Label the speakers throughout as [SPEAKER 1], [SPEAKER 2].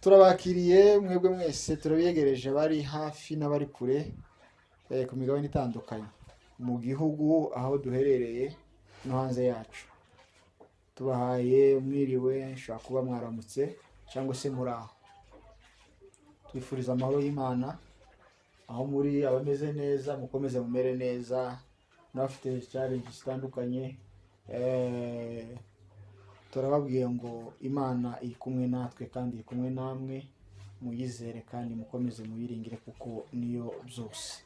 [SPEAKER 1] Turabakiriye mwebwe mwese, turabiyegereje bari hafi n'abari kure, ku migabane itandukanye mu gihugu aho duherereye no hanze yacu. Tubahaye mwiriwe, nshobora kuba mwaramutse cyangwa se muri aho. Twifuriza amahoro y'Imana aho muri, abameze neza mukomeze mumere neza, n'abafite challenge zitandukanye, turababwiye ngo Imana iri kumwe natwe kandi iri kumwe namwe. Muyizere kandi mukomeze muyiringire kuko niyo byose.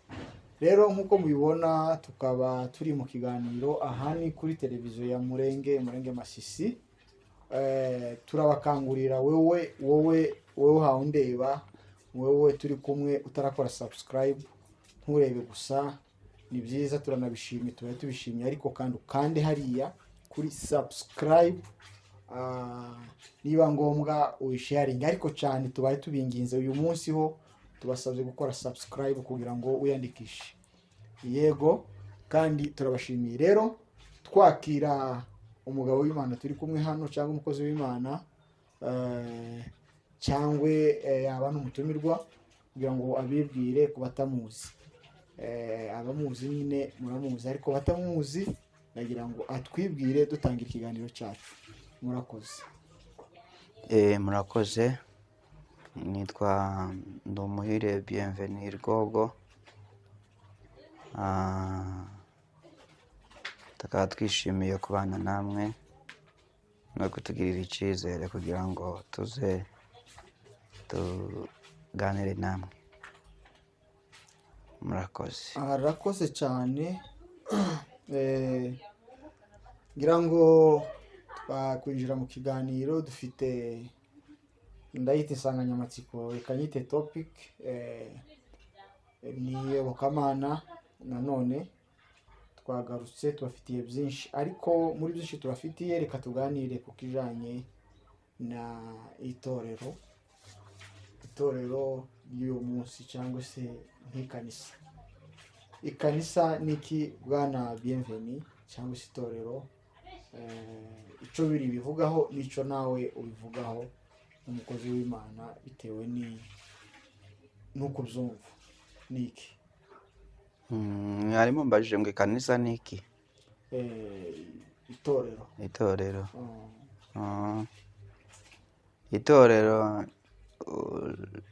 [SPEAKER 1] Rero nk'uko mubibona, tukaba turi mu kiganiro. Aha ni kuri televiziyo ya Murenge, Murenge Masisi. Turabakangurira wowe, wowe, wowe uhawe undeba, wowe turi kumwe utarakora subscribe, nturebe gusa. Ni byiza, turanabishimye, tuba tubishimye, ariko kandi ukande hariya kuri subscribe. Niba ngombwa uyisharinge, ariko cyane tubaye tubinginze uyu munsi ho tubasabye gukora subscribe kugira ngo wiyandikishe. Yego, kandi turabashimiye. Rero twakira umugabo w'Imana turi kumwe hano, cyangwa umukozi w'Imana, cyangwa yaba n'umutumirwa, kugira ngo abibwire ku batamuzi. Abamuzi nyine muramuzi, ariko batamuzi nagira ngo atwibwire dutangira ikiganiro cyacu. Murakoze.
[SPEAKER 2] Murakoze, nitwa Ndumuhire Bienvenue Rwogo. Tukaba twishimiye kubana namwe no kutugirira icyizere kugira ngo tuze tuganire namwe. Murakoze.
[SPEAKER 1] Arakoze cyane. Ngira ngo twakwinjira mu kiganiro. Dufite, ndayita insanganyamatsiko, reka nyite topic, ni iyobokamana. Nanone twagarutse tubafitiye byinshi, ariko muri byinshi tubafitiye reka tuganire ku kijanye na itorero, itorero ry'uyu munsi cyangwa se nk'ikanisa. Ikanisa ni iki, bwana Bienvenu, cyangwa se itorero? Ico biri bivugaho n'ico nawe ubivugaho nk'umukozi w'Imana, bitewe ni n'uko ubyumva, ni iki?
[SPEAKER 2] Mwarimu mbajije ngo ikanisa ni iki?
[SPEAKER 1] Itorero.
[SPEAKER 2] Itorero.
[SPEAKER 1] Mm.
[SPEAKER 2] Ah. Itorero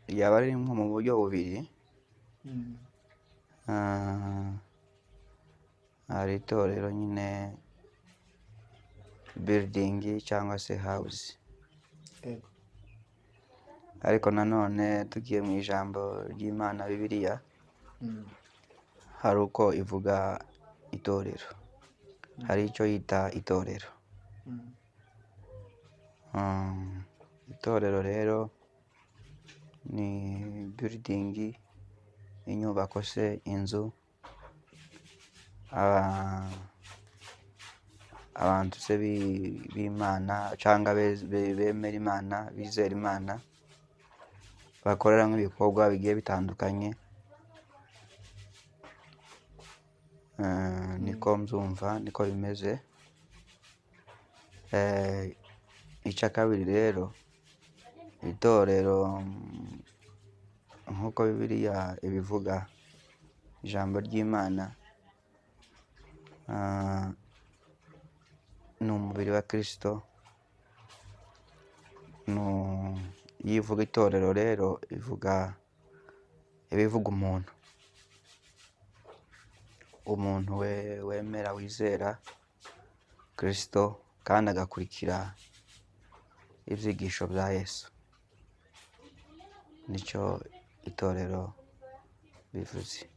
[SPEAKER 2] ryaba riri nko mu buryo bubiri. Hari itorero nyine building cyangwa se house. Ariko nanone tugiye mu ijambo ry'Imana, Bibiliya, hari uko ivuga itorero, hari icyo yita itorero. Itorero rero ni building, inyubako se inzu, abantu se b'Imana cyangwa bemera Imana, bizera Imana, bakoreramo ibikorwa bigiye bitandukanye. Niko mbyumva, niko bimeze. Icya kabiri rero, itorero, nk'uko Bibiliya ibivuga, ijambo ry'Imana, ni umubiri wa Kirisito. Iyo ivuga itorero rero ivuga, iba ivuga umuntu, umuntu we wemera, wizera Kirisito kandi agakurikira ibyigisho bya Yesu. Nicyo itorero bivuze.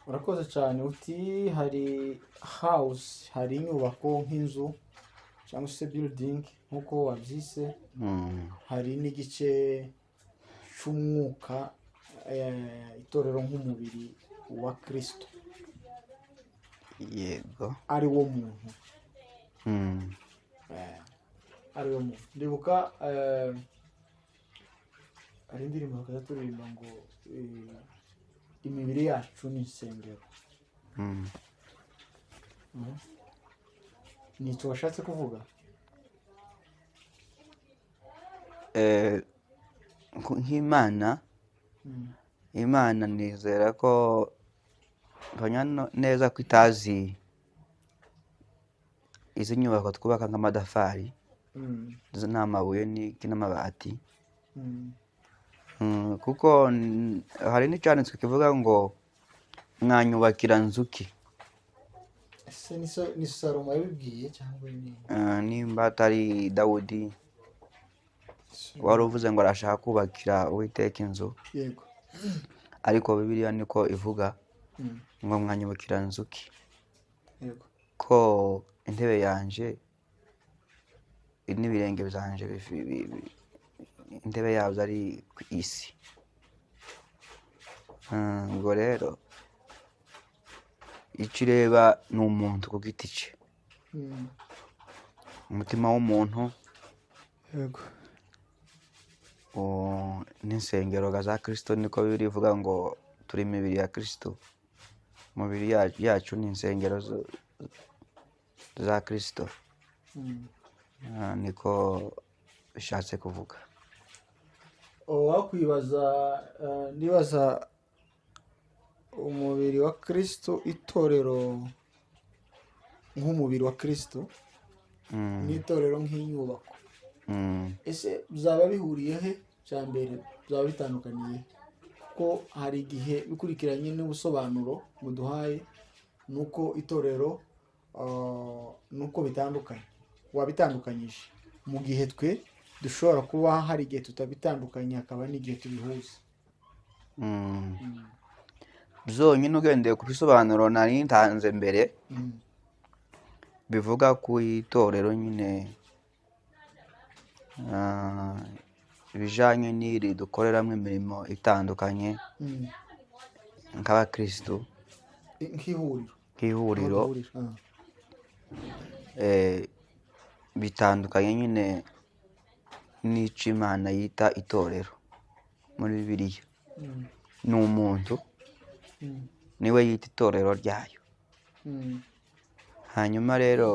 [SPEAKER 1] Urakoze cyane. Uti hari house, hari inyubako nk'inzu cyangwa se building nk'uko wabyise, hari n'igice cy'umwuka, itorero nk'umubiri wa Kirisito,
[SPEAKER 2] Yego.
[SPEAKER 1] ari wo muntu. Ari wo muntu. Ndibuka hari indirimbo bakajya turirimba ngo imibiri yacu ni insengero. Ni icyo washatse kuvuga?
[SPEAKER 2] Eh, nk'Imana, Imana nizera ko mpamya neza ko itazi izi nyubako twubaka nk'amatafari n'amabuye n'iki n'amabati. Kuko hari n'icyanditswe kivuga ngo mwanyubakira nzuki.
[SPEAKER 1] Ese ni Salomo yabibwiye cyangwa ni
[SPEAKER 2] Nimba atari Dawudi wari uvuze ngo arashaka kubakira Uwiteka inzu,
[SPEAKER 1] Yego.
[SPEAKER 2] ariko Bibiliya niko ivuga ngo mwanyubakira nzuki, ko intebe yanje n'ibirenge byanje intebe yabyo ari ku isi. Ubwo rero icyo ireba ni umuntu ku giti cye, umutima w'umuntu, n'insengero za Kristo. Niko Bibiliya ivuga ngo turi imibiri ya Kristo, umubiri yacu ni insengero za Kristo. Niko bishatse kuvuga.
[SPEAKER 1] Wakwibaza, nibaza umubiri wa Kristo, itorero nk'umubiri wa Kristo n'itorero nk'inyubako, ese byaba bihuriye he? Cya mbere, byaba bitandukaniye he? Kuko hari igihe bikurikiranye n'ubusobanuro muduhaye, nuko itorero, nuko bitandukanye, wabitandukanyije, mu gihe twe dushobora kuba hari igihe tutabitandukanye, hakaba n'igihe tubihuza.
[SPEAKER 2] Byonyine ugendeye ku bisobanuro nari ntanze mbere, bivuga ku itorero nyine, ibijyanye n'iri dukoreramo imirimo itandukanye nk'abakirisitu,
[SPEAKER 1] Nk'ihuriro.
[SPEAKER 2] Nk'ihuriro.
[SPEAKER 1] Aho duhurira.
[SPEAKER 2] Bitandukanye nyine n'icyo Imana yita itorero muri Bibiliya. Ni umuntu, niwe yita itorero ryayo. Hanyuma rero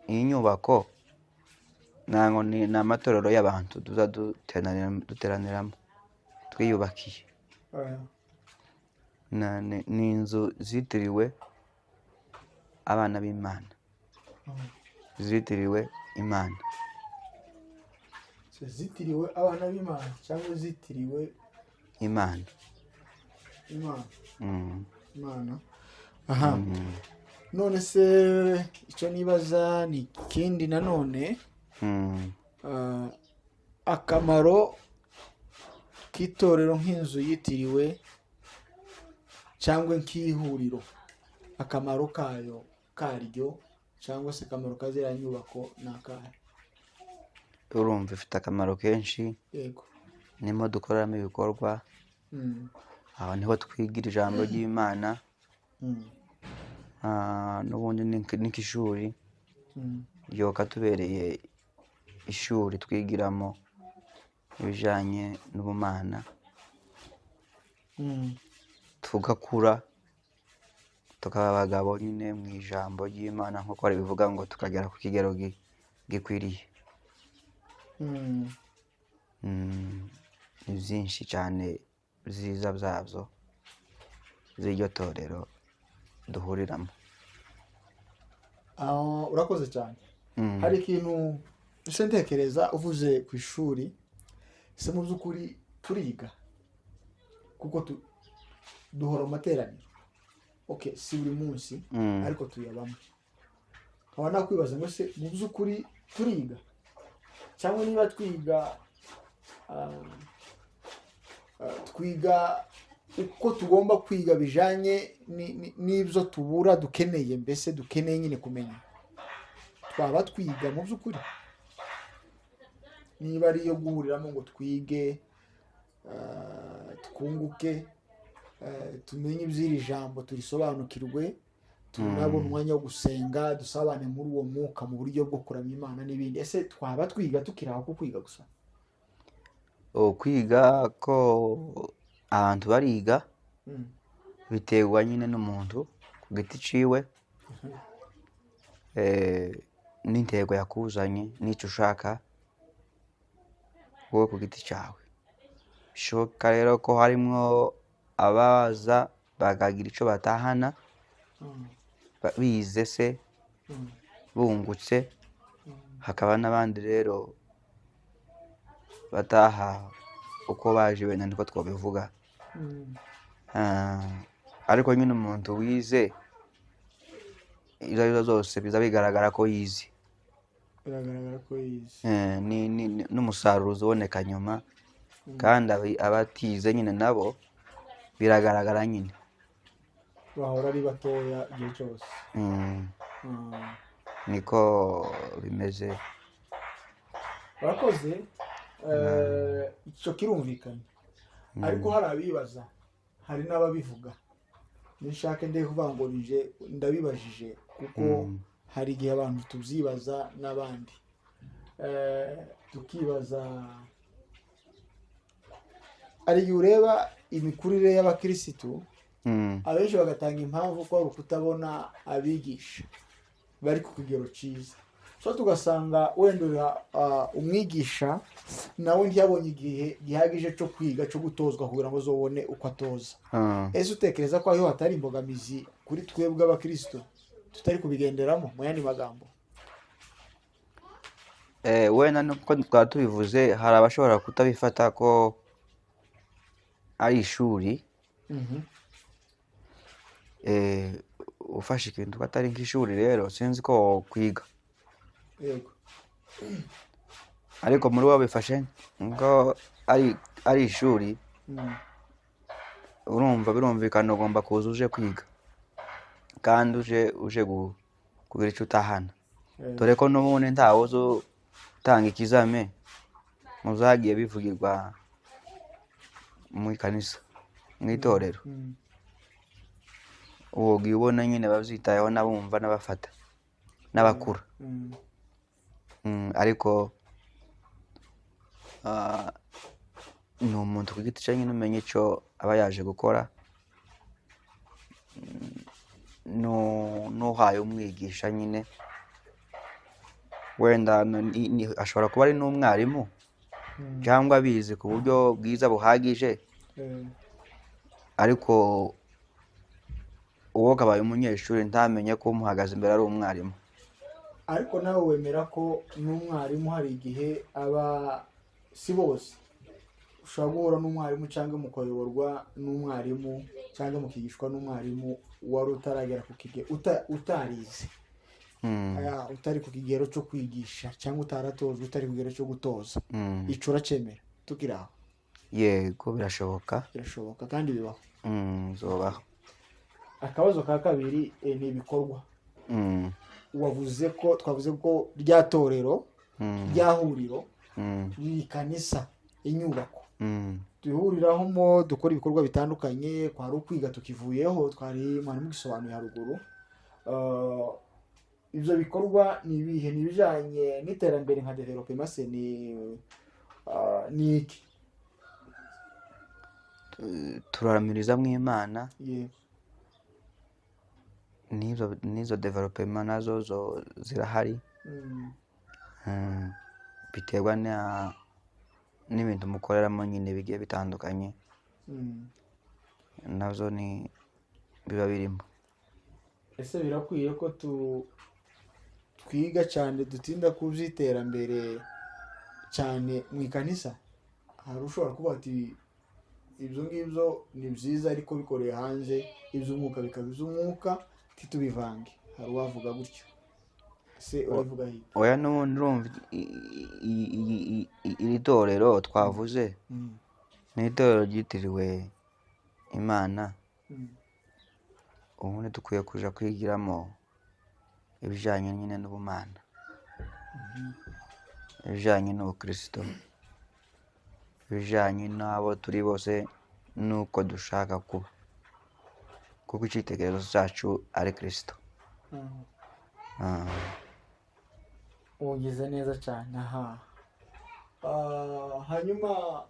[SPEAKER 2] iyi nyubako ntabwo ni amatorero y'abantu tuza duteraniramo twiyubakiye. Ni inzu zitiriwe abana b'Imana, zitiriwe Imana.
[SPEAKER 1] So, zitiriwe abana b'Imana cyangwa zitiriwe
[SPEAKER 2] Imana.
[SPEAKER 1] Imana. Imana, aha. None se icyo nibaza ni ikindi nanone, akamaro k'itorero nk'inzu yitiriwe cyangwa nk'ihuriro, akamaro kayo karyo cyangwa se akamaro ka ziriya nyubako ni akahe?
[SPEAKER 2] Urumva ifite akamaro kenshi. Nimo dukoreramo ibikorwa, aho niho twigira ijambo ry'Imana. N'ubundi ni nk'ishuri, ryakatubereye ishuri twigiramo ibijyanye n'ubumana, tugakura tukaba abagabo nyine mu ijambo ry'Imana nk'uko ribivuga ngo tukagera ku kigero gikwiriye. Ni byinshi cyane byiza byabyo z'iryo torero duhuriramo.
[SPEAKER 1] Urakoze cyane. Hari ikintu ese ntekereza uvuze ku ishuri. Ese mu by'ukuri turiga? Kuko duhora mu materaniro, okay, si buri munsi, ariko tuyabamo. Nkaba nakwibaza ngo ese mu by'ukuri turiga? Cyangwa niba twiga, twiga uko tugomba kwiga bijanye n'ibyo tubura dukeneye, mbese dukeneye nyine kumenya, twaba twiga mu by'ukuri? Niba ari iyo guhuriramo ngo twige, twunguke, tumenye iby'iri jambo, turisobanukirwe, tunabona umwanya wo gusenga, dusabane muri uwo mwuka mu buryo bwo kuramya Imana n'ibindi, ese twaba twiga tukiri aho ku kwiga gusa?
[SPEAKER 2] Oh, kwiga ko abantu bariga, biterwa nyine n'umuntu ku giti ciwe, n'intego yakuzanye n'icyo ushaka. Wowe ku giti cyawe. Bishoboka rero ko harimwo abaza bakagira icyo batahana, bize se, bungutse, hakaba n'abandi rero bataha uko baje, wenda niko twabivuga. Ariko nyine umuntu wize, izo arizo zose, biza bigaragara ko yize.
[SPEAKER 1] Biragaragara ko yize.
[SPEAKER 2] N'umusaruro uboneka nyuma, kandi abatize nyine nabo biragaragara nyine.
[SPEAKER 1] Bahora ari batoya igihe cyose.
[SPEAKER 2] Niko bimeze.
[SPEAKER 1] Urakoze. Icyo kirumvikana, ariko hari abibaza, hari n'ababivuga. Nishake ndeke kuvuga ngo nije ndabibajije, kuko hari igihe abantu tubyibaza n'abandi, tukibaza. Hari igihe ureba imikurire y'abakirisitu, abenshi bagatanga impamvu ko ari ukutabona abigisha bari ku kigero cyiza. So tugasanga wenda umwigisha nawe ntiyabonye igihe gihagije cyo kwiga, cyo gutozwa, kugira ngo azobone uko atoza. Ese utekereza ko aho hatari imbogamizi kuri twebwe abakristo tutari kubigenderamo, mu yandi magambo?
[SPEAKER 2] Wenda nuko twaba tubivuze, hari abashobora kutabifata ko ari ishuri. Ufashe ikintu ko atari nk'ishuri rero, sinzi ko wokwiga. Ariko muri bo bifashe ngo ari ishuri, urumva birumvikana, ugomba kuza uje kwiga kandi uje kugira icyo utahana, dore ko n'ubundi ntawe uzi utanga ikizame mu zagiye bivugirwa mu ikanisa, mu itorero. Uwo ubona nyine babyitayeho, n'abumva, n'abafata, n'abakura. Ariko ni umuntu ku giti cye nyine umenya icyo aba yaje gukora, n'uhaye umwigisha nyine, wenda ashobora kuba ari n'umwarimu cyangwa abizi ku buryo bwiza buhagije, ariko uwo kabaye umunyeshuri ntamenye ko umuhagaze imbere ari umwarimu.
[SPEAKER 1] Ariko nawe wemera ko n'umwarimu hari igihe aba, si bose, ushobora guhura n'umwarimu cyangwa mukayoborwa n'umwarimu cyangwa mukigishwa n'umwarimu wari utaragera ku kigero, utarize, utari ku kigero cyo kwigisha, cyangwa utaratojwe, utari ku kigero cyo gutoza. Ico uracyemera tukiri aho?
[SPEAKER 2] Yego, birashoboka.
[SPEAKER 1] Birashoboka kandi bibaho.
[SPEAKER 2] Zobaho.
[SPEAKER 1] Akabazo ka kabiri, ni ibikorwa. Wavuze ko, twavuze ko rya torero, rya huriro, ni kanisa, inyubako duhuriramo, dukora ibikorwa bitandukanye. Kwari ukwiga tukivuyeho, twari mwari mugisobanuye haruguru. Ibyo bikorwa ni ibihe? Ni ibijyanye n'iterambere nka development se? Ni iki?
[SPEAKER 2] Turaramiriza mu Imana. N'izo development nazo zo zirahari. Biterwa n'ibintu mukoreramo nyine bigiye bitandukanye, nazo ni biba birimo.
[SPEAKER 1] Ese birakwiye ko twiga cyane, dutinda ku by'iterambere cyane mu ikanisa? Hari ushobora kuvuga ati ibyo ngibyo ni byiza, ariko bikoreye hanze, iby'umwuka bikaba iby'umwuka, ntitubivange. Hari uwavuga gutyo, ese urabivuga hirya?
[SPEAKER 2] Oya, n'ubundi urumva iri torero twavuze ni itorero ryitiriwe Imana. Ubundi dukwiye kuja kwigiramo ibijyanye nyine n'ubumana, ibijyanye n'ubukristo, ibijyanye n'abo turi bose n'uko dushaka kuba, kuko icyitegererezo cyacu ari Kristo.
[SPEAKER 1] Wongeze neza cyane aha. Hanyuma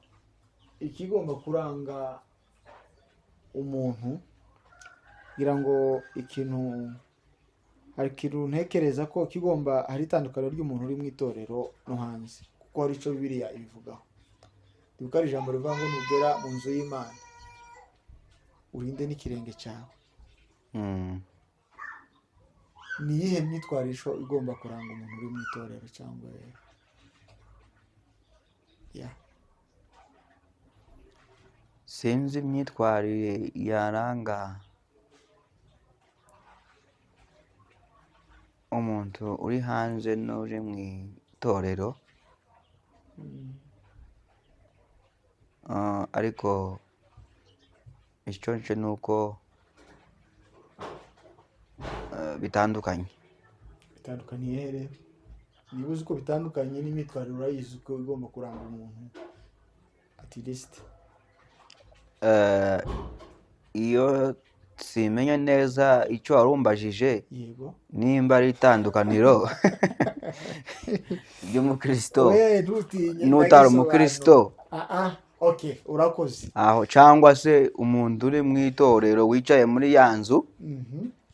[SPEAKER 1] ikigomba kuranga umuntu, kugira ngo ikintu, hari ikintu ntekereza ko kigomba, hari itandukaniro ry'umuntu uri mu itorero no hanze, kuko hari icyo Bibiliya ibivugaho. Ndibuka hari ijambo rivuga ngo nugera mu nzu y'Imana urinde n'ikirenge cyawe. Ni iyihe myitwarire igomba kuranga umuntu uri mu itorero cyangwa ya?
[SPEAKER 2] Sinzi imyitwarire yaranga umuntu uri hanze n'uri mu itorero, ariko icyo nzi ni uko bitandukanye.
[SPEAKER 1] Bitandukaniye he rero? Niba uzi ko bitandukanye n'imyitwarire urayizi ko igomba kuranga umuntu at least.
[SPEAKER 2] Iyo simenya neza icyo warumbajije,
[SPEAKER 1] Yego.
[SPEAKER 2] nimba ari itandukaniro ry'umukristo
[SPEAKER 1] We ntutinye,
[SPEAKER 2] n'utari
[SPEAKER 1] ndagisobanura.
[SPEAKER 2] umukristo.
[SPEAKER 1] Ah ah, okay, urakoze.
[SPEAKER 2] Aho cyangwa se umuntu uri mu itorero wicaye muri ya nzu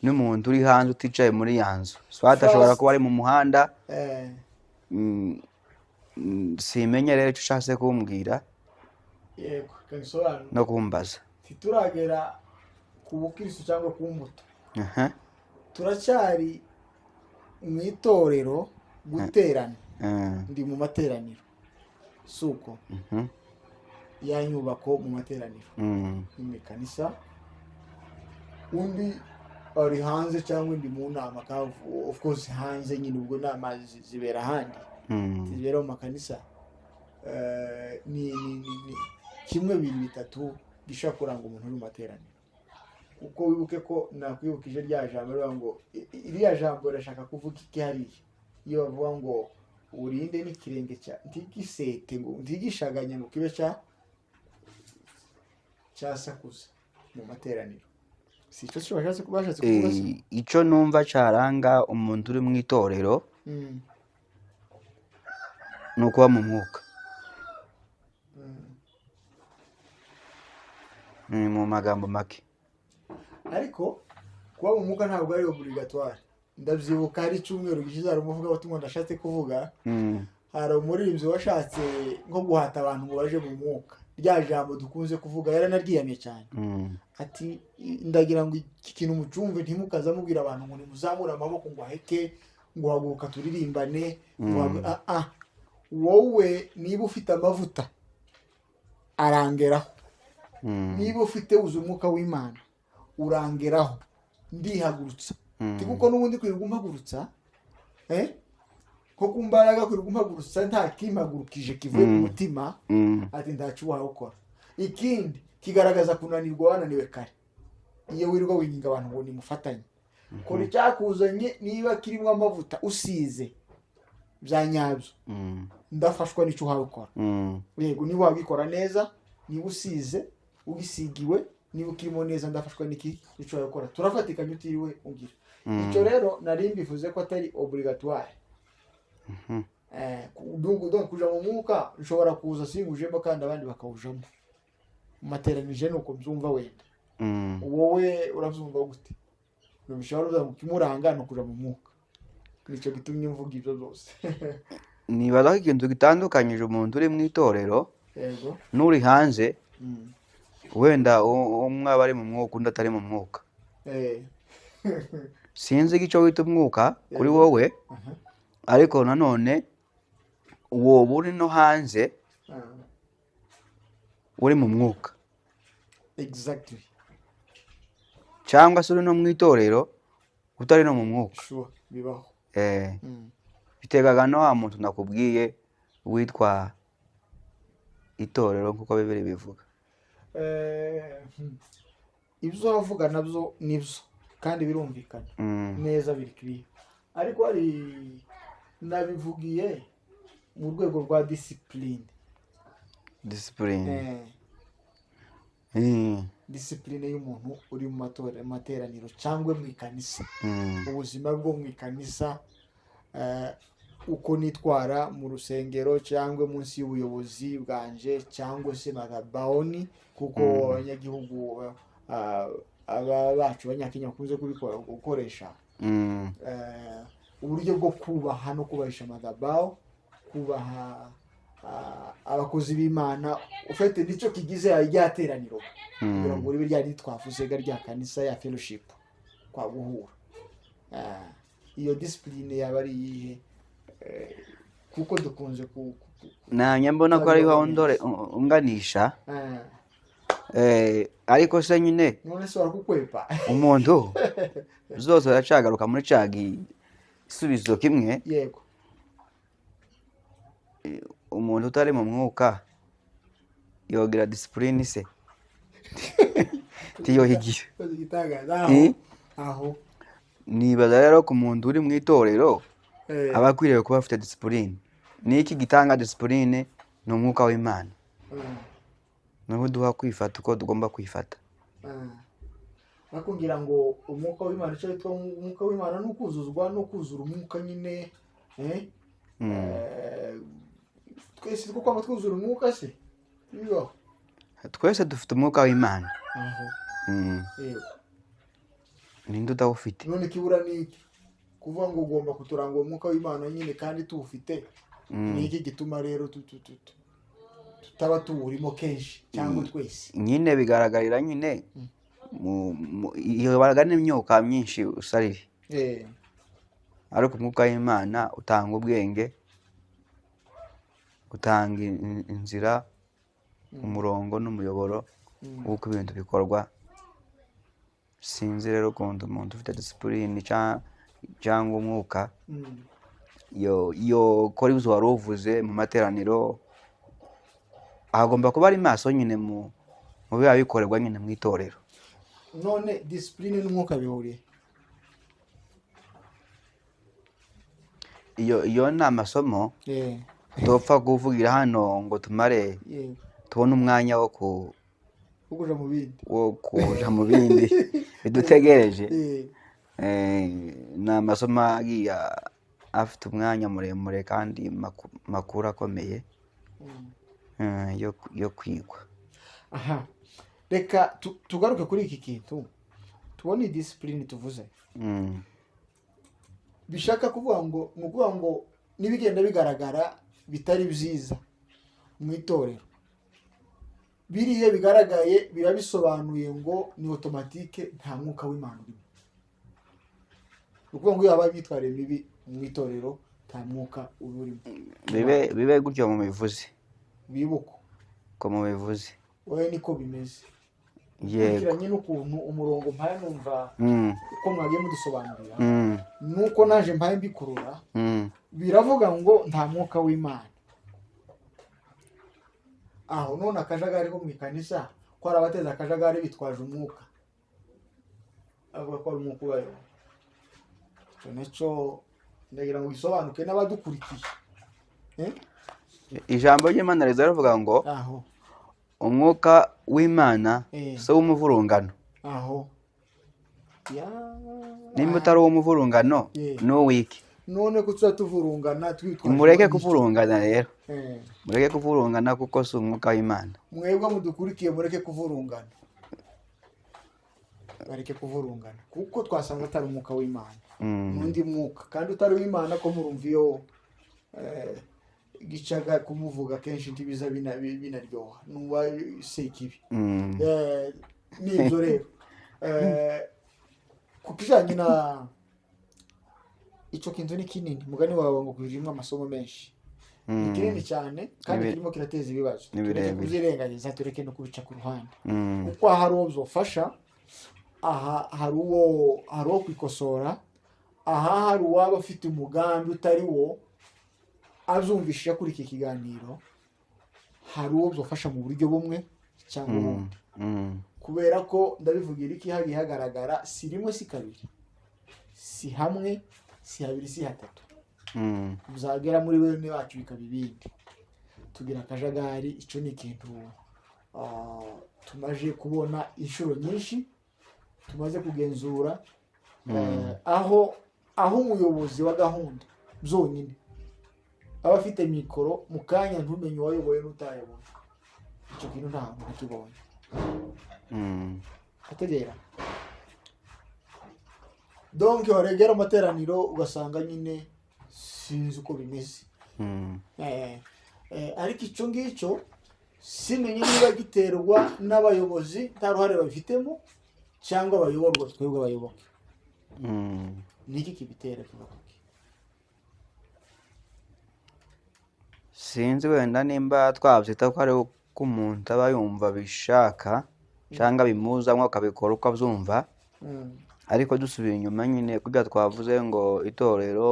[SPEAKER 2] n'umuntu uri hanze uticaye muri ya nzu, swat ashobora
[SPEAKER 1] First.
[SPEAKER 2] kuba ari mu muhanda. Simenye rero icyo ushatse kumbwira
[SPEAKER 1] Yego, kangisobanura.
[SPEAKER 2] no kumbaza.
[SPEAKER 1] Ntituragera ku bukristo cyangwa ku mbuto.
[SPEAKER 2] Aha.
[SPEAKER 1] Turacyari mu itorero guterana. Ndi mu materaniro, si uko?
[SPEAKER 2] Mhm.
[SPEAKER 1] Ya nyubako mu materaniro, ni mu ikanisa, undi ari hanze cyangwa ndi mu nama, of course hanze nyine, ubwo inama zibera ahandi, zibera mu makanisa. Ni kimwe, bibiri, bitatu gishobora kuranga umuntu uri mu materaniro, kuko wibuke ko nakwibukije rya jambo rivuga ngo iriya jambo rirashaka kuvuga iki hariya iyo bavuga ngo urinde n'ikirenge cya ntigisete, ngo ntigishaganye, ngo kibe cya cyasakuza mu materaniro? Si icyo cyo bashatse kuvuga se?
[SPEAKER 2] Icyo numva cyaranga umuntu uri mu itorero ni ukuba mu mwuka. Ni mu magambo make.
[SPEAKER 1] Ariko kuba mu mwuka ntabwo ari obligatoire. Ndabyibuka hari icyumweru gishize hari umuvugabutumwa ndashatse kuvuga, hari umuririmbyi washatse nko guhata abantu ngo baje mu mwuka, rya jambo dukunze kuvuga, yaranaryiyamye cyane. Ati ndagira ngo iki kintu mucumve, ntimukaza mubwira abantu ngo nimuzamure amaboko, ngo aheke, ngo haguruka turirimbane, ngo ah, ah. Wowe niba ufite amavuta arangeraho, niba ufite uzi umwuka w'Imana urangeraho, ndihagurutsa. Kuko n'ubundi kwirirwa umpagurutsa, nko ku mbaraga kwirirwa umpagurutsa nta kimpagurukije kivuye ku mutima, ati ntacyo wawukora. Ikindi kigaragaza kunanirwa, wananiwe kare iyo wirirwa winginga abantu ngo nimufatanye. Kora icyakuzanye, niba kirimo amavuta usize bya nyabyo, ndafashwa n'icyo uhawe ukora. Yego, niba wabikora neza, niba usize, ugisigiwe, niba ukirimo neza, ndafashwa n'iki icyo wawe ukora, turafatikanya utiriwe ugira. Icyo rero nari mbivuze ko atari obligatoire. Donc kuja mu mwuka, nshobora kuza singujemo kandi abandi bakawujamo mu materanije, nuko mbyumva wenda. Wowe urabyumva gute? Numvise wari uvuga ngo ikimuranga ni ukuja mu mwuka, nicyo gitumye mvuga ibyo byose.
[SPEAKER 2] Nibaza ko ikintu gitandukanyije umuntu uri mu itorero n'uri hanze, wenda umwe aba ari mu mwuka, undi atari mu mwuka. Sinzi icyo wita umwuka kuri wowe, ariko nanone woba uri no hanze uri mu mwuka, cyangwa se uri no mu itorero utari no mu mwuka.
[SPEAKER 1] Sure, bibaho.
[SPEAKER 2] Bitegaga na wa muntu nakubwiye witwa itorero nk'uko Bibiliya bivuga.
[SPEAKER 1] Ibyo wavuga nabyo nibyo kandi birumvikana neza, biri clear, ariko hari nabivugiye mu rwego rwa discipline.
[SPEAKER 2] Discipline.
[SPEAKER 1] Discipline y'umuntu uri mu materaniro cyangwa mu ikanisa, ubuzima bwo mu ikanisa, uko nitwara mu rusengero cyangwa munsi y'ubuyobozi bwanje cyangwa se madhabahuni, kuko abanyagihugu, aba bacu abanyakenya bakunze kubikora, gukoresha uburyo bwo kubaha no kubahisha madhabahu, kubaha abakozi b'Imana ufite nicyo kigize rya teraniro, kugira ngo ribe rya twavuze ga rya kanisa ya fellowship kwa guhura. Iyo discipline yaba ari iyihe? Kuko dukunze
[SPEAKER 2] Nanjye mbona ko ariho ndore unganisha. Ariko se nyine
[SPEAKER 1] None se warakukwepa?
[SPEAKER 2] Umuntu zose aracagaruka muri ca gisubizo kimwe.
[SPEAKER 1] Yego.
[SPEAKER 2] Umuntu utari mu mwuka yogira discipline se? Tiyohigira.
[SPEAKER 1] Igitangaza aho.
[SPEAKER 2] Eh?
[SPEAKER 1] Aho.
[SPEAKER 2] Nibaza rero ku muntu uri mu itorero aba akwiriye kuba afite discipline. Ni iki gitanga discipline? Ni umwuka w'Imana, niwo uduha kwifata uko tugomba kwifata.
[SPEAKER 1] Ariko ngira ngo umwuka w'Imana, icyo witwa umwuka w'Imana ni ukuzuzwa no kuzura umwuka nyine, eh? Twese two kwama twuzura umwuka se bibaho?
[SPEAKER 2] Twese dufite umwuka w'Imana.
[SPEAKER 1] Aho. Yego.
[SPEAKER 2] Ninde utawufite?
[SPEAKER 1] None ikibura ni iki? Kuvuga ngo ugomba kuturanga uwo mwuka w'Imana nyine kandi tuwufite, ni iki gituma rero tutaba tuwurimo kenshi cyangwa twese?
[SPEAKER 2] Nyine bigaragarira nyine iyo bagana imyuka myinshi usarire, ariko umwuka w'Imana utanga ubwenge, utanga inzira, umurongo n'umuyoboro w'uko ibintu bikorwa. Sinzi rero ukuntu umuntu ufite discipline cyangwa umwuka yo kora ibyo wari uvuze mu materaniro. Agomba kuba ari maso nyine mu biba bikorerwa nyine mu itorero.
[SPEAKER 1] None discipline n'umwuka bihuriye?
[SPEAKER 2] Iyo ni amasomo tupfa kuvugira hano ngo tumare tubone umwanya wo ku
[SPEAKER 1] Wo kuja mu bindi.
[SPEAKER 2] Wo kuja mu bindi bidutegereje. Ni amasomo agiye afite umwanya muremure kandi makuru akomeye yo kwigwa.
[SPEAKER 1] Aha reka tugaruke kuri iki kintu tubone iyi discipline tuvuze. Bishaka kuvuga ngo, ni ukuvuga ngo n'ibigenda bigaragara bitari byiza mu itorero, biriya bigaragaye biba bisobanuye ngo ni automatique nta mwuka w'Imana urimo. Ni ukuvuga ngo iyo habaye imyitwarire mibi mu itorero, nta mwuka uba urimo.
[SPEAKER 2] Bibe gutyo mubivuze.
[SPEAKER 1] Bibuko.
[SPEAKER 2] Ko mubivuze.
[SPEAKER 1] Wowe niko bimeze?
[SPEAKER 2] Yego.
[SPEAKER 1] Ukurikiranye n'ukuntu umurongo mpaye numva uko mwagiye mudusobanurira, nuko naje mpaye mbikurura, biravuga ngo nta mwuka w'Imana aho. None akajagari ko mu ikanisa, ko hari abateza akajagari bitwaje umwuka, avuga ko ari umwuka ubayeho, icyo nicyo ndagira ngo gisobanuke n'abadukurikiye. Eh?
[SPEAKER 2] Ijambo ry'Imana riza rivuga ngo
[SPEAKER 1] Aho.
[SPEAKER 2] umwuka w'Imana si uw'umuvurungano.
[SPEAKER 1] Aho ya.
[SPEAKER 2] Nimba utari uw'umuvurungano, ni uw'iki?
[SPEAKER 1] None ko tuba tuvurungana twitwaje
[SPEAKER 2] Mureke
[SPEAKER 1] ngo
[SPEAKER 2] kuvurungana rero. Mureke kuvurungana kuko si umwuka w'Imana.
[SPEAKER 1] Mwebwe mudukurikiye, mureke kuvurungana, bareke kuvurungana kuko twasanga atari umwuka w'Imana, n'undi mwuka kandi utari uw'Imana. Ko murumva iyo gicaga kumuvuga kenshi ntibiza binaryoha nuba sekibi. Nibyo rero. Ku kijanye na ico kintu ni kinini, mugani wawe ngo kirimo amasomo menshi, ni kinini cyane kandi kirimo kirateza ibibazo.
[SPEAKER 2] Ni
[SPEAKER 1] Tureke
[SPEAKER 2] birebire.
[SPEAKER 1] kubyirengagiza, tureke no kubica ku ruhande, kuko aha hari uwo byofasha, aha hari uwo kwikosora, aha hari uwaba afite umugambi utari wo azumvishije kuri iki kiganiro, hari uwo byofasha mu buryo bumwe cyangwa ubundi. Kubera ko ndabivugira iki? Hagiye hagaragara, si rimwe si kabiri, si hamwe si habiri si hatatu, uzagera muri bene bacu bikaba ibindi, tugira akajagari. Icyo ni ikintu tumaze kubona inshuro nyinshi, tumaze kugenzura, aho umuyobozi wa gahunda byonyine aba afite mikoro, mu kanya ntumenye uwayoboye n'utayoboye. Icyo kintu nta hantu nakibonye. Ategera donc waregera amateraniro ugasanga nyine sinzi uko bimeze. Ariko icyo ngicyo simenye niba giterwa n'abayobozi nta ruhare babifitemo, cyangwa abayoborwa twebwe abayoboke. Niki kibitera kiva kuki?
[SPEAKER 2] Sinzi wenda nimba twabyita ko ari uko umuntu aba yumva abishaka cyangwa bimuzamo akabikora uko abyumva. Ariko dusubiye inyuma nyine, kurya twavuze ngo itorero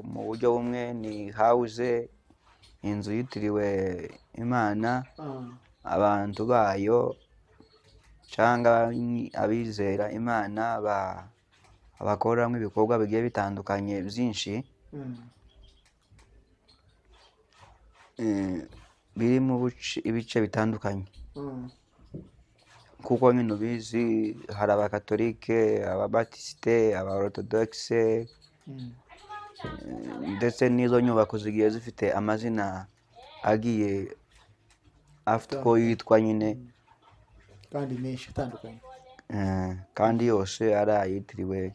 [SPEAKER 2] mu buryo bumwe ni house, inzu yitiriwe Imana, abantu bayo cyangwa abizera Imana bakoreramo ibikorwa bigiye bitandukanye byinshi, biri mu ibice bitandukanye. Kuko nyine ubizi, hari abakatolike, ababatisite, abaorthodoxe, ndetse n'izo nyubako zigiye zifite amazina agiye afite uko yitwa nyine,
[SPEAKER 1] kandi menshi atandukanye,
[SPEAKER 2] kandi yose ari ayitiriwe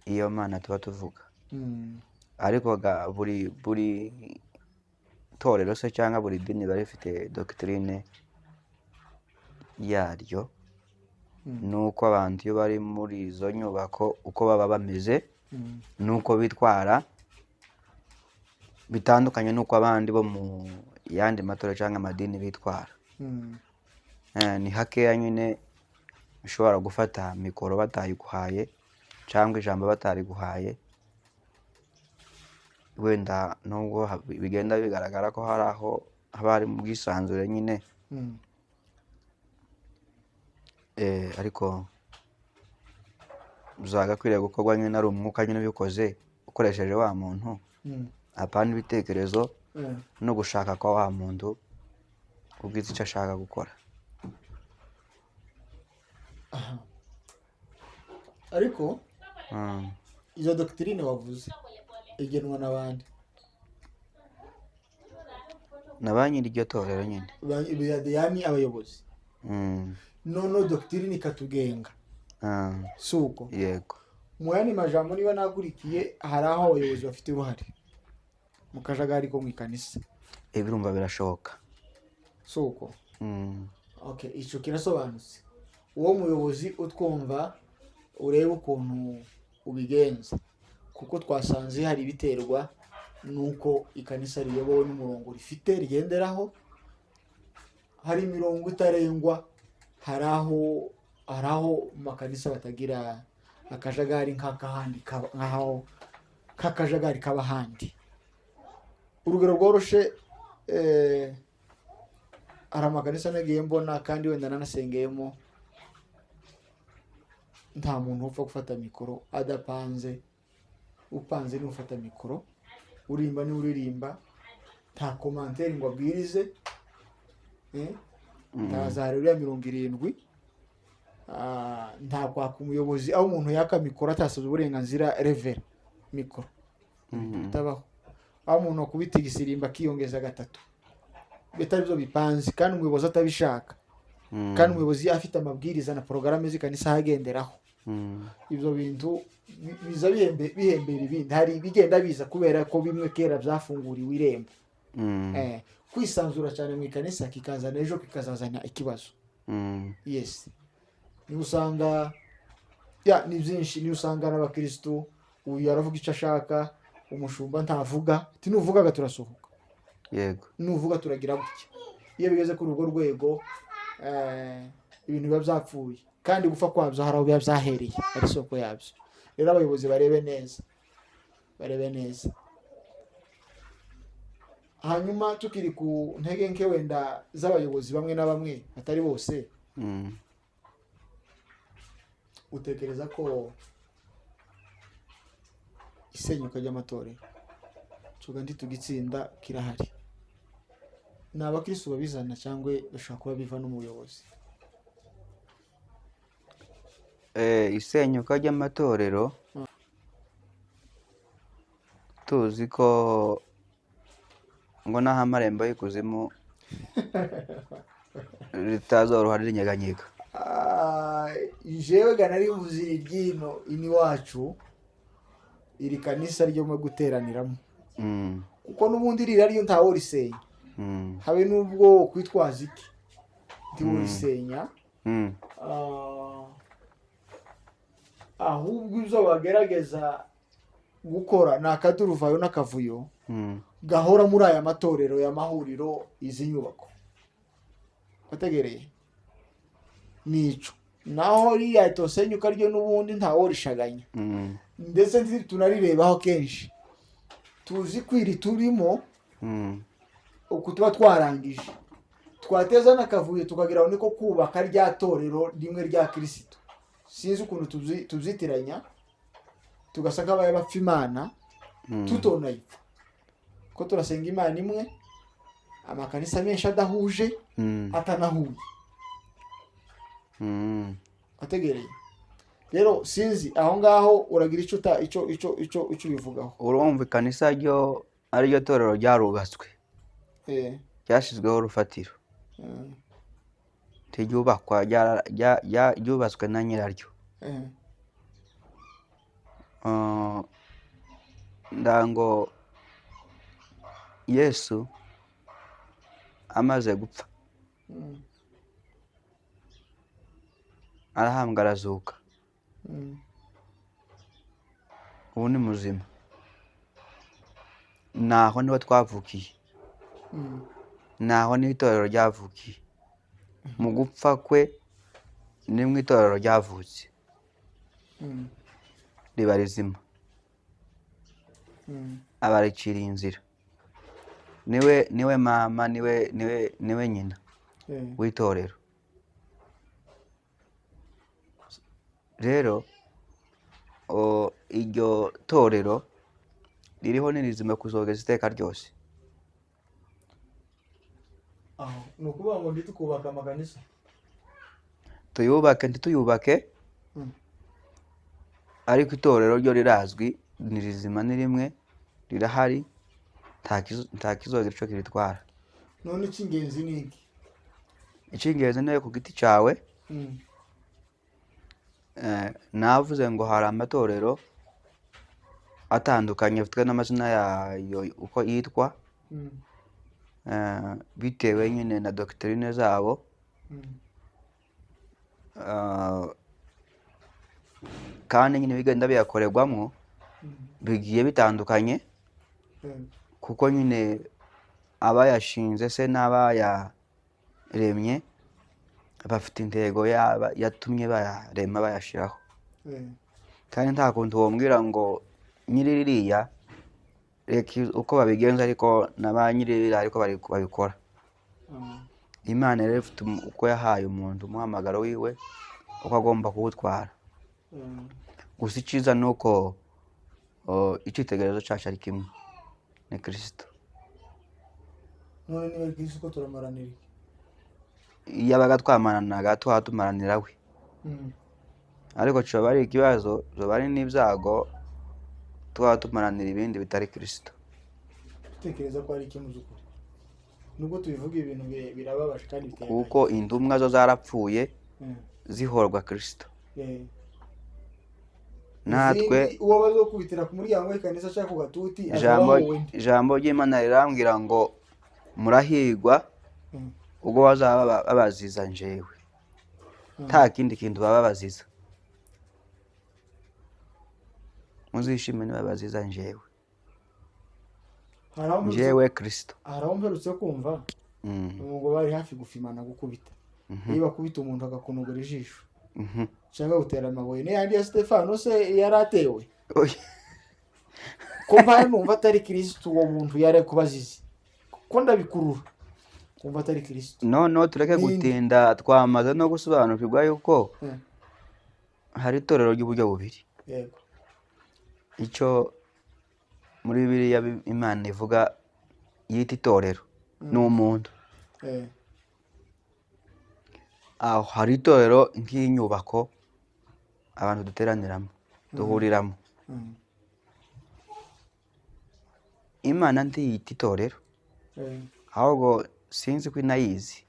[SPEAKER 2] iyo Mana tuba tuvuga. Ariko buri torero se cyangwa buri dini riba rifite doctrine yaryo, nuko abantu iyo bari muri izo nyubako uko baba bameze, nuko bitwara bitandukanye n'uko abandi bo mu yandi matorero cyangwa amadini bitwara. Ni hakeya nyine ushobora gufata mikoro batayiguhaye cyangwa ijambo batariguhaye, wenda nubwo bigenda bigaragara ko hari aho haba hari mu bwisanzure nyine. Ariko byagakwiriye gukorwa nyine ari umwuka nyine ubikoze ukoresheje wa muntu, apana ibitekerezo no gushaka kwa wa muntu ubwiza icyo ashaka gukora.
[SPEAKER 1] Ariko izo doctrine wavuze igenwa n'abandi
[SPEAKER 2] Na ba nyiri iryo torero nyine.
[SPEAKER 1] Yani abayobozi. Noneho doctrine ikatugenga, si uko?
[SPEAKER 2] Yego.
[SPEAKER 1] Mu yandi majambo, niba nakurikiye, hari aho abayobozi bafite uruhare mu kajagari ko mu ikanisa.
[SPEAKER 2] Ibirumva birashoboka.
[SPEAKER 1] Si uko? Okay, icyo kirasobanutse. Uwo muyobozi utwumva, urebe ukuntu ubigenza, kuko twasanze hari ibiterwa n'uko ikanisa riyobowe n'umurongo rifite rigenderaho. Hari imirongo itarengwa, hari aho mu makanisa batagira akajagari nk'akahandi nk'aho k'akajagari kaba ahandi. Urugero rworoshe, hari amakanisa nagiye mbona kandi wenda nanasengeyemo, nta muntu upfa gufata mikoro adapanze. Upanze niwe ufata mikoro, uririmba niwe uririmba, nta commentaire ngo abwirize, nta za Haleluya 70, nta kwaka umuyobozi, aho umuntu yaka mikoro atasabye uburenganzira reverend mikoro bitabaho, aho umuntu akubita igisirimba akiyongeza gatatu bitari byo bipanze kandi umuyobozi atabishaka, kandi umuyobozi afite amabwiriza na porogaramu z'ikanisa agenderaho. Ibyo bintu biza bihembera ibindi. Hari ibigenda biza kubera ko bimwe kera byafunguriwe irembo. Kwisanzura cyane mu ikanisa kikazana ejo kikazazana ikibazo. Yes, niba usanga ya ni byinshi, niyo usanga n'abakirisitu, uyu aravuga icyo ashaka, umushumba ntavuga, ati nuvugaga turasohoka, nuvuga turagira gutya. Iyo bigeze kuri urwo rwego, ibintu biba byapfuye, kandi gupfa kwabyo hari aho biba byahereye, ari isoko yabyo. Rero abayobozi barebe neza, barebe neza. Hanyuma tukiri ku ntege nke wenda z'abayobozi bamwe na bamwe, atari bose, utekereza ko isenyuka ry'amatorero tuga ntitugitsinda kirahari, ni abakirisitu babizana cyangwa bashobora kuba biva n'umuyobozi?
[SPEAKER 2] Isenyuka ry'amatorero, tuzi ko ngo n'aho amarembo y'ikuzimu ritazoroha rinyeganyega.
[SPEAKER 1] Jewe ga nari mvuze iri ryino iwacu, iri kanisa ryo mu guteraniramo, kuko n'ubundi ririya ryo ntawe urisenya. Habe n'ubwo kwitwaza iki, ntiworisenya. Ahubwo ibyo bagerageza gukora ni akaduruvayo n'akavuyo gahora muri aya matorero y'amahuriro, izi nyubako wategereye nico. Naho ririya tosenyuka ryo n'ubundi ntaworishaganya, ndetse tunarirebaho kenshi, tuzi ko iri turimo uku tuba twarangije twateza n'akavuyo, tukagira ngo niko kubaka rya torero rimwe rya Kirisito. Sinzi ukuntu tubyitiranya, tugasa nk'abaye bapfa Imana, tutonayipfa, ko turasenga Imana imwe, amakanisa menshi adahuje, atanahuye. Wategereye rero, sinzi aho ngaho uragira icyo uta icyo icyo icyo icyo ubivugaho.
[SPEAKER 2] Urumva, ikanisa ryo ariryo torero ryarubatswe, ryashyizweho urufatiro, ntiryubakwa, ryubatswe na nyiraryo. Ndango Yesu amaze gupfa, arahambwa, arazuka, ubu ni muzima. Naho niho twavukiye, naho niho itorero ryavukiye. Mu gupfa kwe nimwo itorero ryavutse, riba rizima, abariciriye inzira. Niwe mama, niwe nyina w'itorero. Rero iryo torero ririho, ni rizima kuzogeza iteka ryose.
[SPEAKER 1] Aho ni ukuvuga ngo ntitukubaka amakanisa?
[SPEAKER 2] Tuyubake ntituyubake, ariko itorero ryo rirazwi, ni rizima, ni rimwe, rirahari, nta kizogira ico kiritwara.
[SPEAKER 1] None icy'ingenzi ni iki?
[SPEAKER 2] Icy'ingenzi niwe ku giti cyawe. Navuze ngo hari amatorero atandukanye afite n'amazina yayo uko yitwa, bitewe nyine na doctrine zabo. Kandi nyine bigenda biyakorerwamo bigiye bitandukanye, kuko nyine abayashinze se n'abayaremye bafite intego yaba yatumye bayarema, bayashyiraho. Kandi nta kuntu wombwira ngo nyiri ririya reka uko babigenza, ariko na ba nyiri ririya ariko bari babikora. Imana rero ifite uko yahaye umuntu umuhamagaro wiwe, uko agomba kuwutwara. Gusa icyiza ni uko icyitegererezo cyacu ari kimwe, ni Kirisito.
[SPEAKER 1] None niba ari Kristo, ko turamaranira iki?
[SPEAKER 2] Iyo abaga twamaranaga, tuba tumaranira we. Ariko coba ari ikibazo, zoba ari n'ibyago tuba tumaranira ibindi bitari Kirisito.
[SPEAKER 1] Dutekereza ko ari iki mu by'ukuri? Nubwo tubivuga, ibintu birababaje kandi biteye
[SPEAKER 2] Kuko intumwa zo zarapfuye
[SPEAKER 1] agahinda.
[SPEAKER 2] zihorwa Kirisito. Natwe
[SPEAKER 1] Izindi, uwo bazokubitira ku muryango w'ikanisa cyangwa ku gatuti
[SPEAKER 2] ijambo
[SPEAKER 1] azabaho wenda.
[SPEAKER 2] Ijambo ry'Imana rirambwira ngo murahirwa ubwo bazaba babaziza njewe, nta kindi kintu baba babaziza. Muzishime nibabaziza njewe,
[SPEAKER 1] Hari aho mperutse
[SPEAKER 2] njewe Kirisito.
[SPEAKER 1] Hari aho mperutse kumva ngo bari hafi gufimana, gukubita. Iyo bakubita umuntu agakunugura ijisho cyangwa gutera amabuye n'ayandi ya Stefano se yari atewe?
[SPEAKER 2] Oya.
[SPEAKER 1] Ko mpaye numva atari Kirisitu, uwo muntu yari kubazizi, ko ndabikurura kumva atari Kirisitu.
[SPEAKER 2] Noneho tureke
[SPEAKER 1] Ninde?
[SPEAKER 2] gutinda, twamaze no gusobanukirwa yuko hari itorero ry'uburyo bubiri. Icyo muri Bibiliya Imana ivuga yita itorero ni umuntu. Aho hari itorero nk'inyubako abantu duteraniramo, duhuriramo. Imana ntiyita itorero, ahubwo sinzi ko inayizi.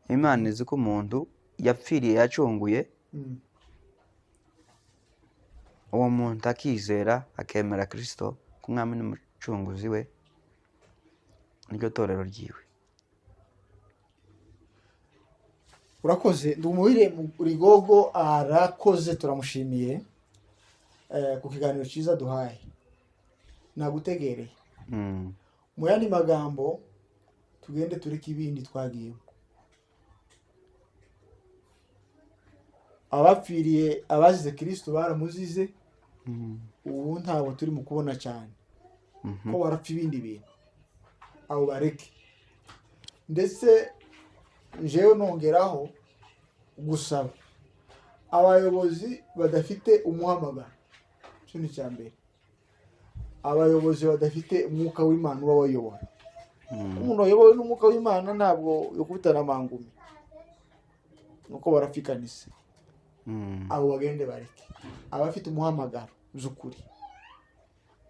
[SPEAKER 2] Imana izi ko umuntu yapfiriye, yacunguye, uwo muntu akizera, akemera Kirisito nk'umwami Umucunguzi we, niryo torero ryiwe.
[SPEAKER 1] Urakoze. Ndumuhire Rigogo, arakoze, turamushimiye ku kiganiro cyiza duhaye. Nagutegereye. Mu yandi magambo, tugende tureke ibindi twagiyemo. Abapfiriye, abazize Kirisito baramuzize. Ubu ntabwo turi mu kubona cyane ko barapfa ibindi bintu, abo bareke. Ndetse njyewe nongeraho gusaba abayobozi badafite umuhamagaro, icyo ni icya mbere, abayobozi badafite umwuka w'Imana uba bayobora. Umuntu wayobowe n'umwuka w'Imana ntabwo yokubitana amangumi, nuko barafikanise. Abo bagende bareke. Abafite umuhamagaro z'ukuri,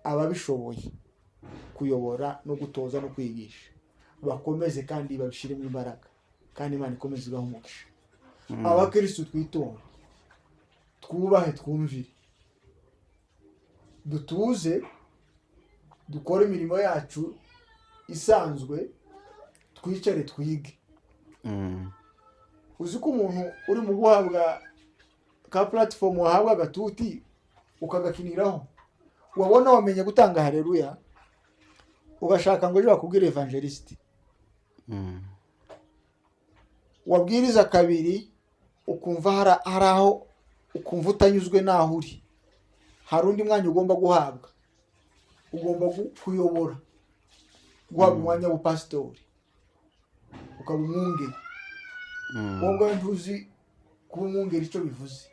[SPEAKER 1] ababishoboye kuyobora no gutoza no kwigisha, bakomeze kandi babishyiremo imbaraga, kandi Imana ikomeze ibahe umugisha. Abakirisitu twitonde, twubahe, twumvire, dutuze, dukore imirimo yacu isanzwe, twicare twige. Uzi ko umuntu uri mu guhabwa ka platform, wahabwa agatuti ukagakiniraho, wabona wamenye gutanga haleluya, ugashaka ngo ejo bakubwire evangeliste, wabwiriza kabiri ukumva hari aho ukumva utanyuzwe n'aho uri, hari undi mwanya ugomba guhabwa, ugomba kuyobora, guhabwa umwanya w'ubupasitori, ukaba umwungeri. Wowe ubwawe ntuzi kuba umwungeri icyo bivuze,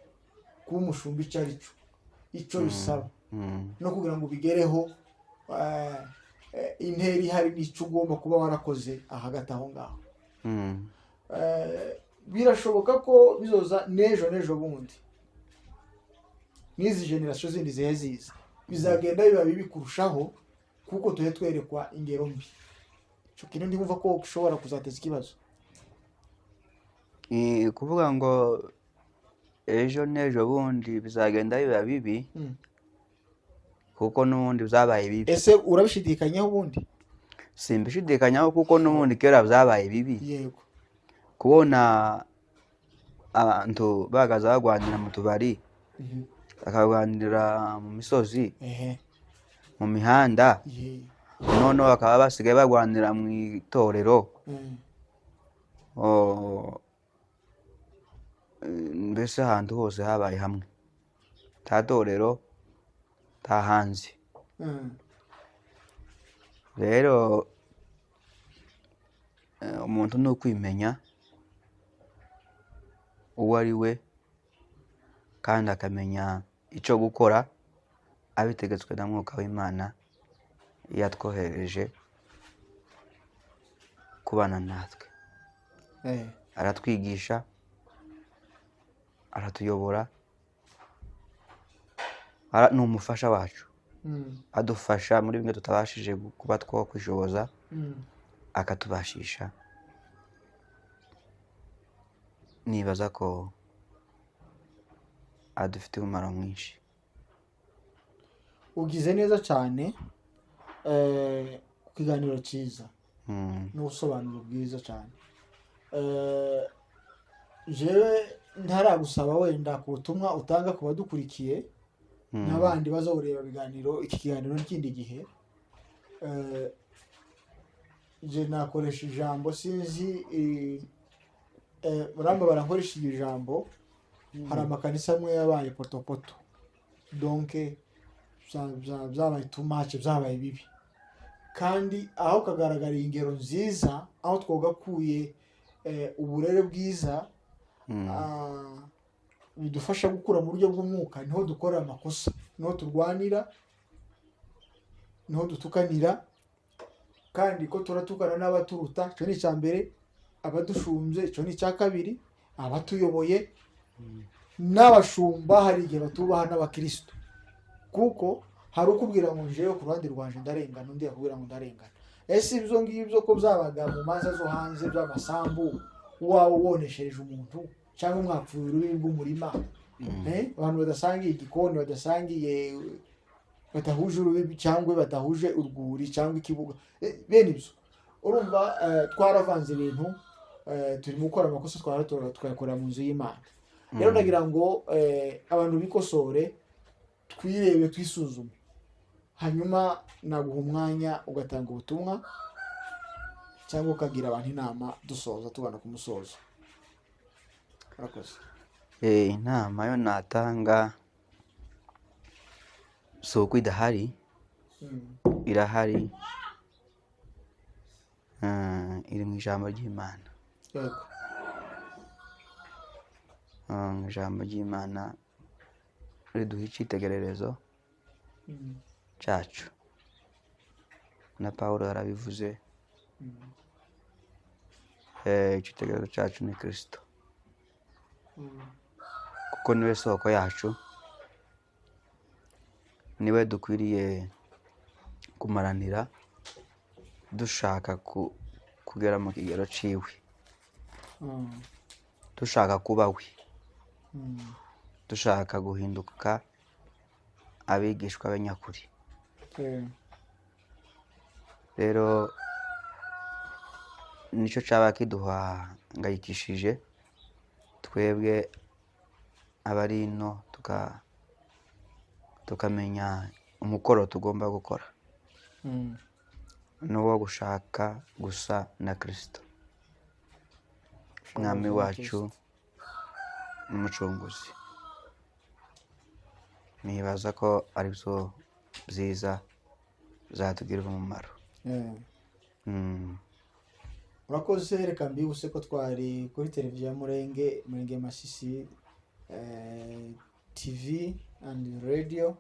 [SPEAKER 1] kuba umushumba icyo ari cyo, icyo bisaba, no kugira ngo ubigereho, intera ihari n'icyo ugomba kuba warakoze hagati aho ngaho. Birashoboka ko bizoza n'ejo n'ejo bundi, n'izi generasiyo zindi zihe ziza, bizagenda biba bibi kurushaho, kuko tuhe twerekwa ingero mbi. Icyo kintu ndumva ko gishobora kuzateza ikibazo.
[SPEAKER 2] Kuvuga ngo ejo n'ejo bundi bizagenda biba bibi, kuko n'ubundi byabaye bibi.
[SPEAKER 1] Ese urabishidikanyaho ubundi?
[SPEAKER 2] Simbishidikanyaho, kuko n'ubundi kera byabaye bibi. Kubona abantu bahagaze barwanira mu tubari, bakarwanira mu misozi, mu mihanda, noneho bakaba basigaye barwanira mu itorero. Oh, mbese ahantu hose habaye hamwe, nta torero, nta hanze. Rero umuntu ni ukwimenya uwo ari we, kandi akamenya icyo gukora abitegetswe na Mwuka w'Imana yatwohereje kubana natwe. Aratwigisha, aratuyobora, ni umufasha wacu, adufasha muri bimwe tutabashije kuba twakwishoboza, akatubashisha. Nibaza ko adufitiye umumaro mwinshi.
[SPEAKER 1] Ugize neza cyane, ku kiganiro cyiza n'ubusobanuro bwiza cyane. Jewe ntaragusaba wenda ku butumwa utanga ku badukurikiye n'abandi bazawureba ibiganiro, iki kiganiro n'ikindi gihe, je nakoresha ijambo, sinzi, muramba barankoresha iryo jambo. Hari amakanisa amwe yabaye potopoto, donc byabaye too much, byabaye bibi, kandi aho kagaragara ingero nziza, aho twagakuye uburere bwiza, bidufasha gukura mu buryo bw'umwuka, niho dukora amakosa, niho turwanira, niho dutukanira. Kandi ko turatukana n'abaturuta, icyo ni icya mbere, abadushumbye, icyo ni icya kabiri, abatuyoboye n'abashumba hari igihe batubaha n'abakirisitu, kuko hari ukubwira ngo njewe ku ruhande rwanje ndarengana, undi yakubwira ngo ndarengana. Ese ibyo ngibyo ko byabaga mu manza zo hanze by'amasambu, wawe woneshereje umuntu cyangwa mwapfuye urubibi rw'umurima, abantu badasangiye igikoni, badasangiye Badahuje urubibi cyangwa badahuje urwuri cyangwa ikibuga. Bene ibyo urumva, twaravanze ibintu, turimo gukora amakosa twaratora tukayakorera mu nzu y'Imana. Rero ndagira ngo abantu bikosore, twirebe, twisuzume. Hanyuma naguha umwanya ugatanga ubutumwa cyangwa ukagira abantu inama, dusoza tugana ku musozo. Murakoze.
[SPEAKER 2] Inama yo natanga si uko idahari, irahari. Iri mu ijambo ry'Imana. Mu ijambo ry'Imana riduha icyitegererezo cyacu, na Pawulo yarabivuze. Icyitegererezo cyacu ni Kirisito, kuko niwe soko yacu, niwe dukwiriye kumaranira dushaka kugera mu kigero ciwe, dushaka kuba we, dushaka guhinduka abigishwa be nyakuri. Rero nicyo cyaba kiduhangayikishije twebwe abari ino, tukamenya umukoro tugomba gukora, ni uwo gushaka gusa na Kirisito, Mwami wacu n'Umucunguzi. Nibaza ko ari byo byiza bizatugirira umumaro.
[SPEAKER 1] Urakoze. Reka mbibutse ko twari kuri televiziyo ya Murenge, Murenge Masisi TV and radio.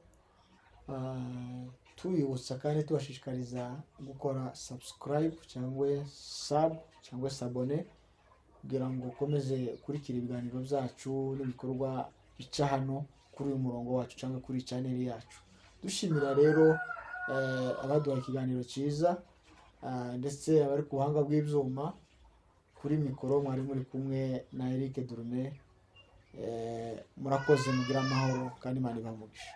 [SPEAKER 1] Tubibutsa kandi tubashishikariza gukora subscribe cyangwa sub cyangwa s'abonner kugira ngo ukomeze ukurikire ibiganiro byacu n'ibikorwa bica hano kuri uyu murongo wacu cyangwa kuri channel yacu. Dushimira rero abaduha ikiganiro cyiza, ndetse abari ku buhanga bw'ibyuma. Kuri mikoro mwari muri kumwe na Eric Durume. Murakoze, mugira amahoro kandi Imana ibahe umugisha.